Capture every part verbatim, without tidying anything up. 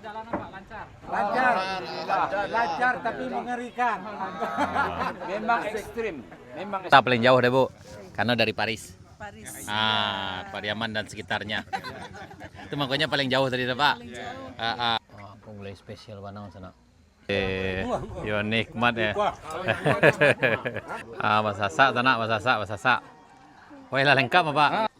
Lancar, lancar tapi mengerikan. Memang ekstrim. Memang. Kota paling jauh deh, Bu. Karena dari Paris. Paris. Ah, Pariaman dan sekitarnya. Itu makanya paling jauh tadi dah, Pak. Paling jauh. Ah, ah. Wah, aku mulai spesial banang sana. Eh, yo nikmat ya. Ah, basasak tu nak, basasak, basasak. Weh, lah lengkap apa?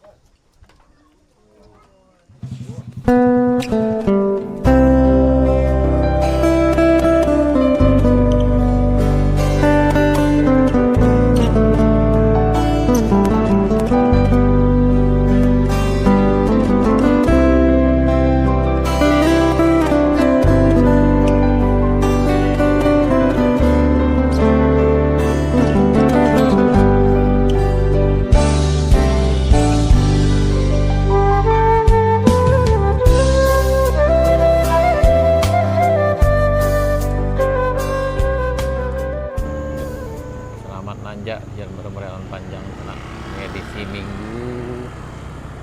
Selamat nanjak Jalan Baru Marialan Panjang, sanak. Ini edisi Minggu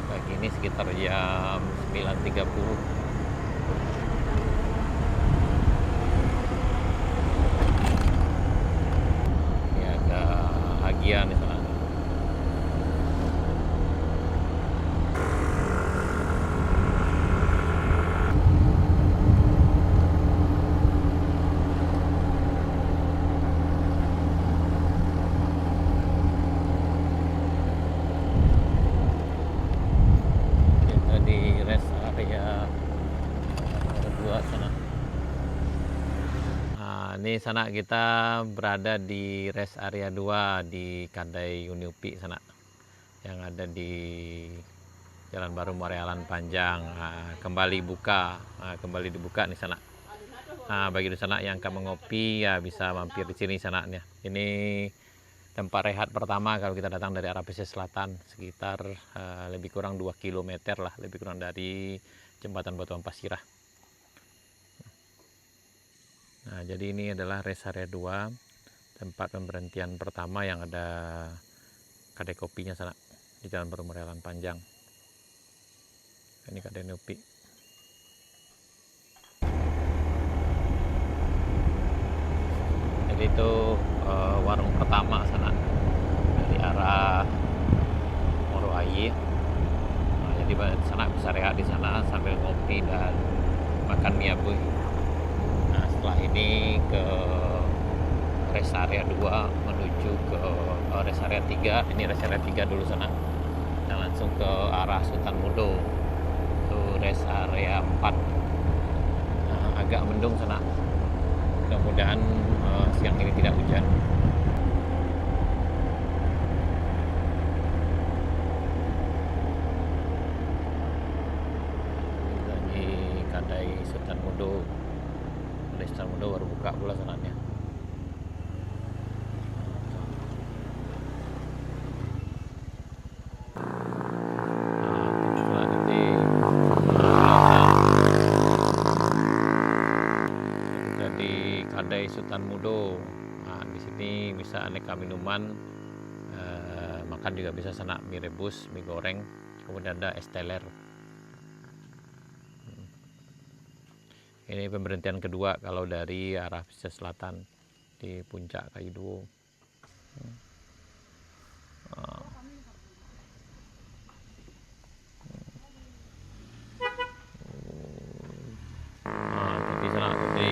pagi ini sekitar jam sembilan tiga puluh. Ini ada agian di sana. Kita di rest area dua sana. Nah, ini sanak, kita berada di rest area dua di kadai Uni Upik sanak, yang ada di Jalan Baru Marialan Panjang, ah, kembali buka, ah, kembali dibuka nih sanak. Ah, bagi dunsanak yang ka mangopi, ya bisa mampir di sini sanaknya. Ini tempat rehat pertama kalau kita datang dari arah pesisir selatan, sekitar, eh, lebih kurang dua kilometer lah, lebih kurang dari Jembatan Batuan Pasirah. Nah, jadi ini adalah rest area dua, tempat pemberhentian pertama yang ada kadai kopinya sanak di Jalan Baru Marialan Panjang. Ini kadai Uni Upik. Jadi itu, eh, warung pertama sanak dari arah Muaro Aie. Nah, jadi ba-, sanak bisa rehat di sana sambil ngopi dan makan mie abuih. Nah, setelah ini ke rest area dua menuju ke, eh, rest area tiga. Ini rest area tiga dulu sanak. Dan langsung ke arah Sutan Mudo. Itu rest area empat. Nah, agak mendung sanak. Mudah-mudahan, eh, siang ini tidak hujan. Di kadai Sutan Mudo. Kadai Sutan Mudo baru buka pula sanaknya. Nah, itulah nanti. Kita di kadai Sutan Mudo. Nah, di sini bisa aneka minuman, eh, makan juga bisa sanak, mie rebus, mie goreng, kemudian ada es teler. Ini pemberhentian kedua kalau dari arah pesisir selatan di Puncak Kayu Duo. Ah. Ah, tapi sanak, tapi.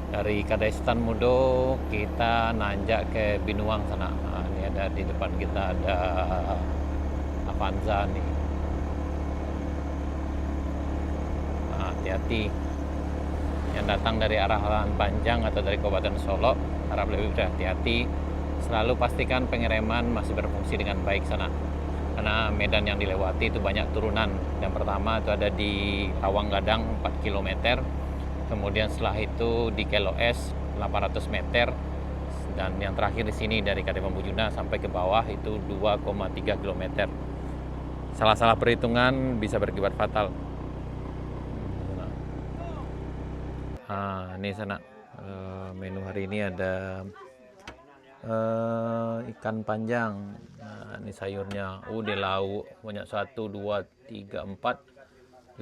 Dari Kadai Sutan Mudo, kita nanjak ke Binuang sana. Nah, ini ada di depan kita ada Avanza nih. Nah, hati-hati. Yang datang dari arah Lahan Panjang atau dari Kabupaten Solok, harap lebih berhati-hati. Selalu pastikan pengereman masih berfungsi dengan baik sana. Karena medan yang dilewati itu banyak turunan. Yang pertama itu ada di Lawang Gadang, empat kilometer. Kemudian setelah itu di Kelo Es, delapan ratus meter. Dan yang terakhir di sini dari Kadai Bambu Juna sampai ke bawah itu dua koma tiga kilometer. Salah-salah perhitungan bisa berakibat fatal. Ah, ini sanak. Eh, menu hari ini ada Eh, ikan panjang. Nah, ini sayurnya. Oh, dia lauk. Banyak. Satu, dua, tiga, empat,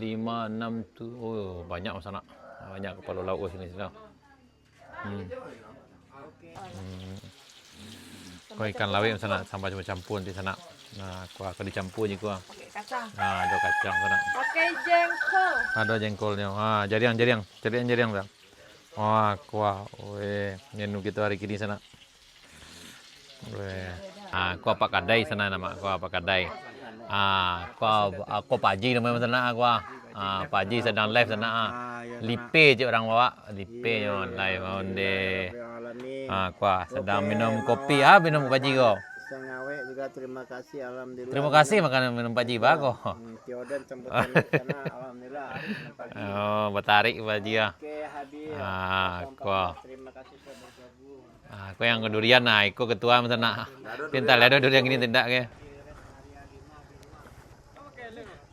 lima, enam, tu. Oh, banyak sanak. Banyak kapalo lauk sini, sanak. Hmm. Hmm. Ko ikan lawik sanak, sambal campur-campur nanti sanak. Nah, kuah, kuah dicampur je kuah. Pakai kacang. Nah, ada kacang sanak. Pakai jengkol. Ada jengkolnyo. Ah, jariang, jariang. Carian jariang tu. Wah, kuah. Weh, menu kito hari kini sanak. Weh. Ah, kuah Pak Kadai sanak namo, kuah Pak Kadai. Ah, kuah, ah, kuah Pak Haji namo sanak kuah. Ah, Pak Haji sadang live sanak ah. Lipe cek urang bawa, lipe nyo live onde. Ah, kuah sadang minum kopi. Ah, minum Pak Haji ko. Sangawek juga, terima kasih, alhamdulillah. Terima kasih makan minum Pak Haji, bagus. Hmm, Tiodan sambutan di sana, alhamdulillah, minum Pak Haji. Oh, batarik Pak Haji, ah. Oke, hadir. Ah, kuah. Terima kasih sudah bergabung. Ah, kuah yang durian, nah, iko ketua mah sanak. Pinta lah ado durian kini tindak ke.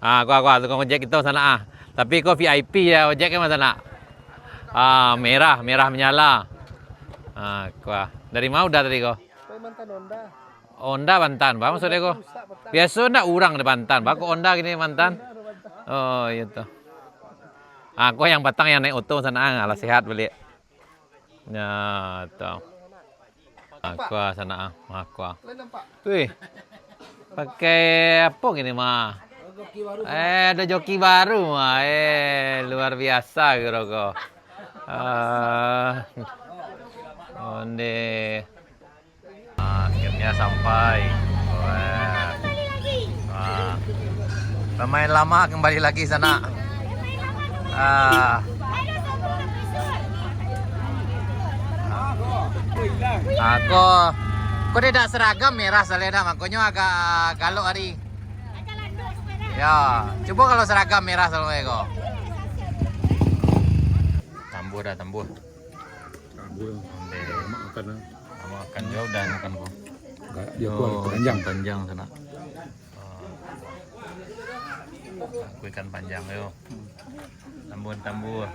Ah, kuah, kuah, tukang ojek kito sanak ah. Tapi ko V I P ya, ojek ke mah sanak. Ah, merah, merah menyala. Ah, kuah. Dari ma udah tadi ko? Kalimantan Honda. Honda Bantan, bah, maksud ko? Rusak, Bantan. Biaso ndak urang di Bantan, bah, kok Honda kini Bantan? Honda Bantan. Oh, iyo tu. Ah, ko yang patang yang naik oto sanak ah, alah sehat baliak. Nah, tu. Ah, kuah sanak ah, ah, kuah. Wih. Pakai apo kini mah? Eh, ado joki baru mah. Eh, luar biasa kiro ko. Ah, onde. Ah, akhirnya sampai. Wah. Ah. Pemain lama kembali lagi sanak. Ah. Ah, ko, ko dia dak seragam merah saleh dah, makonyo agak galok hari. Ya, cubo kalau seragam merah saleh ko. Tambuah dah, tambuah. Tambuah. Ondeh. Lama makan, ah. Lama makan, jauh dah makan ko. Enggak, dia Oh, kuah panjang. Ikan panjang sanak. Aku ikan panjang yo. Tambuah, tambuah.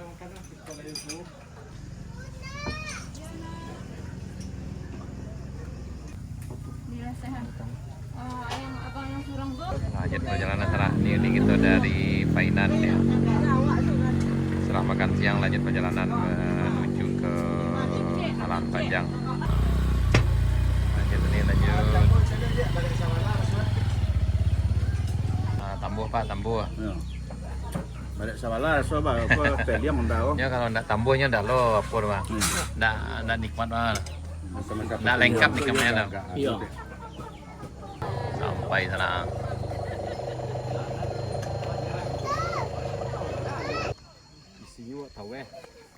Lanjut perjalanan sanak. Ini, ini kita dari Painan ya. Setelah makan siang, lanjut perjalanan menuju ke Alahan Panjang. Lanjut ni, lanjut. Ah, tambuah, Pak, tambuah. Ya. Baliak sabala raso ba, apo, stadium ndak, oh. Nyo kalau ndak tambuahnyo ndak lo, apo, Bang. Hmm. Ndak, ndak nikmat, Bang. Macam-macam Ndak lengkap nikmatnyo tu. Iya. Sampai sanak. Isinyo awak taweh,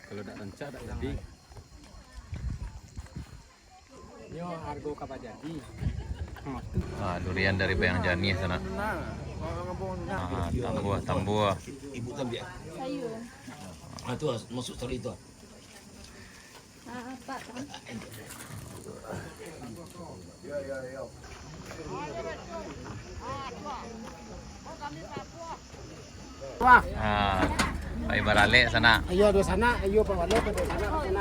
kalau ndak rancak ndak jadi. Nyo hargo ka bajadi. Ah, durian dari Bayang Janiah sanak. Ah, tambuah, tambuah. Ibu tu ambil. Sayur. Ah, tu, ah, masuk tali tu, ah. Ah, Pak. Wah. Ah, pai baralek sanak. Iyo, duo sanak, iyo, Pak Wali, duo sanak, Pak Wali.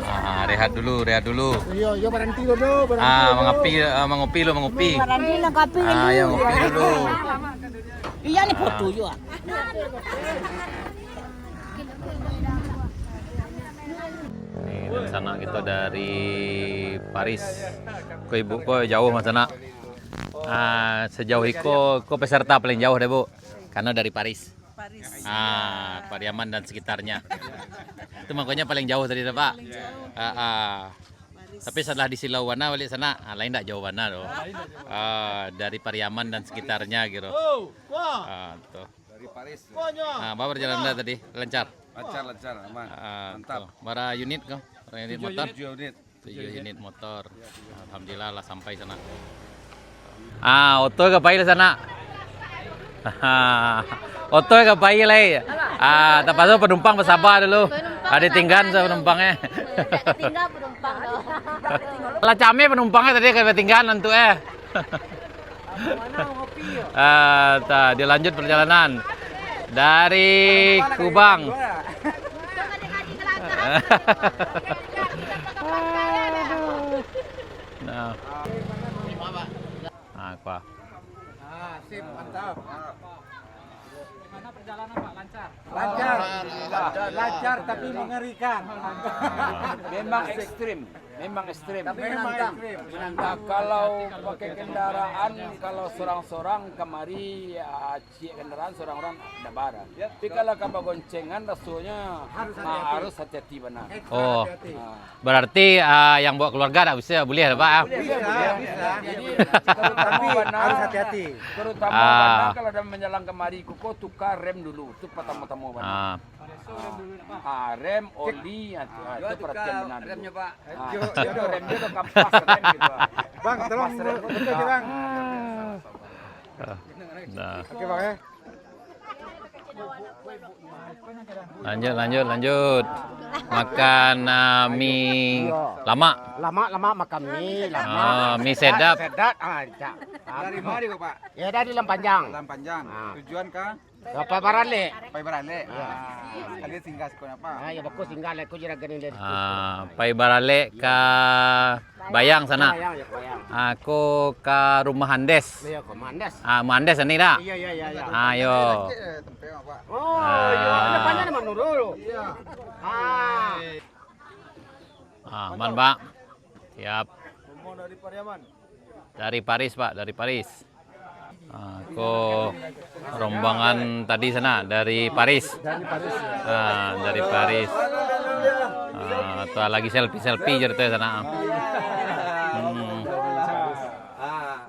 Ah, rehat dulu, rehat dulu. Iyo, iyo, baranti dulu, baranti Ah, dulu. Mangapi, ah, mangopi dulu, mangopi. Baranti nak kopi Ah, dulu. Iyo, mangopi dulu. Iyo, ni Ah. foto yo. Ni, dari sanak kito dari Paris. Ko ibu ko jauah mah sanak. Ah, sajauah iko, ko peserta paling jauah deh, Bu. Karena dari Paris. Paris. Ah, Pariaman dan sekitarnya. Itu makanya paling jauh tadi dah, Pak. Paling jauh. Ah, ah. Paris. Tapi setelah di Silau Wana balik sanak, ah, lain dak jauh bana tu. Ah, dari Pariaman dan sekitarnya gitu. Oh, wah. Ah, tuh. Dari Paris. Ah, apa perjalanan dah tadi? Lancar? Lancar, lancar, aman. Ah, mantap. Tuh. Bara unit ko? Bara unit Tujuh motor? unit. Tujuh unit. Tujuh unit motor. Alhamdulillah lah sampai sanak. Ah, oto ka pai lah sanak. Oto ka pai lai. Ah, tapakso panumpang basaba dulu. Panumpang Ah, ditinggan basaba dulu. Panumpang, eh. Dak ditinggan panumpang tu. Lah cameh panumpang, eh, tadi ka ditinggan nantu, eh. Ah, ta, dia lanjut perjalanan dari Kubang. Nah. Ah, kuah. Ah, sip, mantap. Gimana perjalanan, Pak? Lancar? Lancar. Lancar, tapi mengerikan. Memang ekstrim, memang ekstrim. Tapi menantang. Nah, kalau pakai kendaraan, kalau sorang-sorang kamari, ah, ciek kendaraan sorang-sorang ndak bara. Tapi kalau ka bagoncengan, rasonyo harus hati-hati. Harus hati-hati bana. Ekstra hati-hati. Oh. Ah. Berarti, ah, yang bawa keluarga ndak bisa, boleh lah, Pak, ah? Bisa, bisa. Jadi, terutama tapi bana, harus hati-hati. Terutama bana kalau ado manjalang kamari, kuko tukar rem dulu. Tu patamo-tamo bana. Ah. Ah, rem, oli, ah, tu, ah, tu perhatian bana dulu. Remnyo, Pak. Ah, jo, jo. Remnyo tu kampas rem gitu, ah. Bang, tolong kampas rem. Betul je, Bang. Ah. Nah. Oke, Bang, ya. Lanjut, lanjut, lanjut. Makan, ah, mi lamak. Lamak, lamak, makan mi lamak. Ah, mi sedap. Sedap, ah, sedap. Ah. Dari mana kau, Pak? Ya, dari Lampang Panjang. Lampang Panjang. Ah. Tujuan ka? Ka Pai Baralek. Pai Baralek. Iya. Ah, kalian singgah siko napa? Ah, ya, bagus singgah lah, ko juragan dari situ. Ah, Pai Baralek ka Bayang sana. Bayang, ya, Bayang. Ah, ko ka rumah Andes. Iya, ka rumah Andes. Ah, rumah Andes ni dah. Iya, iya, iya, iya. Ah, yo. Oh, iya. Ah. Ada banyak nama Nurul. Iya. Ah. Ah, aman, Pak. Siap. Rombongan dari Pariaman. Dari Paris, Pak, dari Paris. Ah, ko rombongan tadi sana, dari Paris. Dari Paris, ya. Ah, dari Paris. Ah, tu lagi selfie-selfie cerita sana. Hmm. Ah.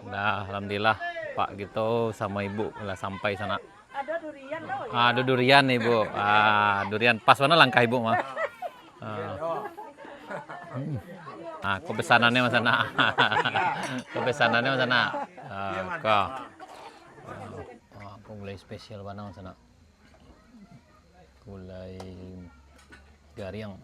Nah, alhamdulillah, Pak, kito samo Ibu lah sampai sana. Ado durian tau, ya? Ah, ado durian, Ibu. Ah, durian pas bana langkah Ibu mah. Ah. Hmm. Ah, ko pesanannyo mah sana. Ko pesanannyo mah sana. Ah, ko. Ah, ko gulai spesial bana mah sana. Gulai gariang.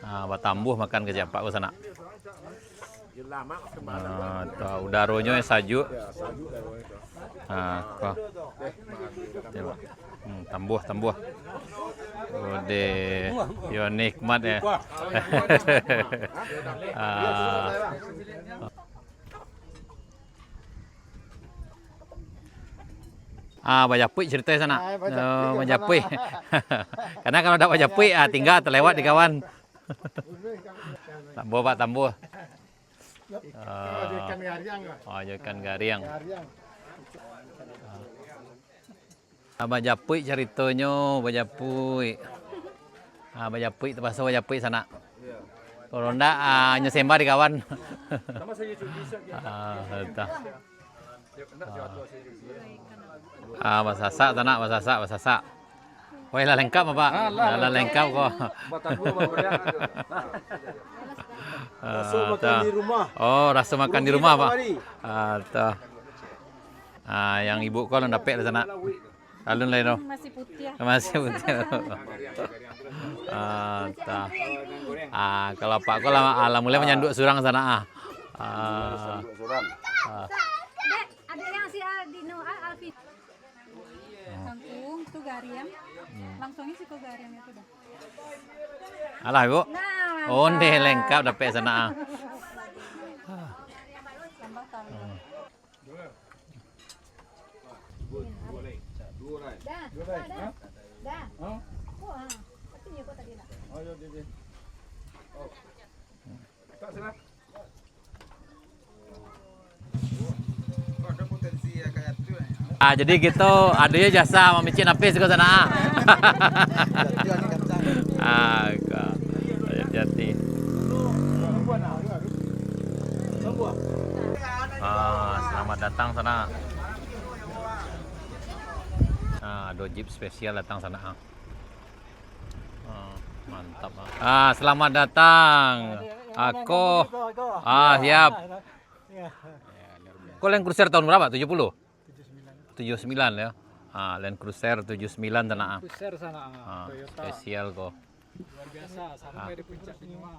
Ah, batambuah makan ka siapak ko sanak. Ah, tu udaronyo sajuk. Ah, ko. Hmm, tambuah, tambuah. Ode, yo nikmat yo. Ah. Ah, bajapuik carito sanak. Ah, bajapuik. Oh, bajapuik. Karena kalau dak bajapuik, ah, tingga talewat di kawan. Tambuah, Pak, tambuah. Ah. Oh, jo ikan gariang, Pak. Oh, jo ikan gariang. Gariang. Ah, bajapuik caritonyo, bajapuik. Ah, bajapuik, tapaso bajapuik sanak. Kalau ndak, ah, nyo sembah di kawan. Ah, betul. Ah, basasak sanak, basasak, basasak. Weh, lah lengkap, Pak. Ah, lah, lah lengkap ko. Batagua, Bang, meriah tu. Ah, raso makan di rumah. Oh, raso makan di rumah, Pak. Ah, betul. Ah, yang ibu ko alun dapek lah sanak. Alun lai doh. Hmm, masih putiah. Masih putiah. Ah, tah. Ah, kalau apak ko lah, ah, lah mulai manyanduk surang sanak, ah. Ah. Ah. Dek, ada yang si Aldino, ah, Alvin. Kangkung tu gariang. Hmm. Langsungnya siko gariang itu dah. Alah, Ibu. Nah, onde mantap. Lengkap dapek sanak, ah. Tambah tahu. Hmm. Dah, dah, dah. Dah. Hah? Ko, ah. Tapi nyo ko tadi nak. Oh, yo, yo, yo. Oh. Tak salah. Ko ado potensi yo kayak tu, eh. Ah, jadi kito ado yo jasa mamicik napis ko sanak, ah. Ah, ko. Hati-hati. Ah, selamat datang sanak. Ah, ado jeep spesial datang sanak, ah. Ah, mantap, ah. Ah, selamat datang. Ako. Ah, siap. Ko Land Cruiser tahun berapa? Tujuh puluh? Tujuh sembilan ya. Ah, Land Cruiser tujuh sembilan tu nak. Cruiser sana, ah, Toyota. Spesial ko. Luar biasa, sampai di puncak ini mah.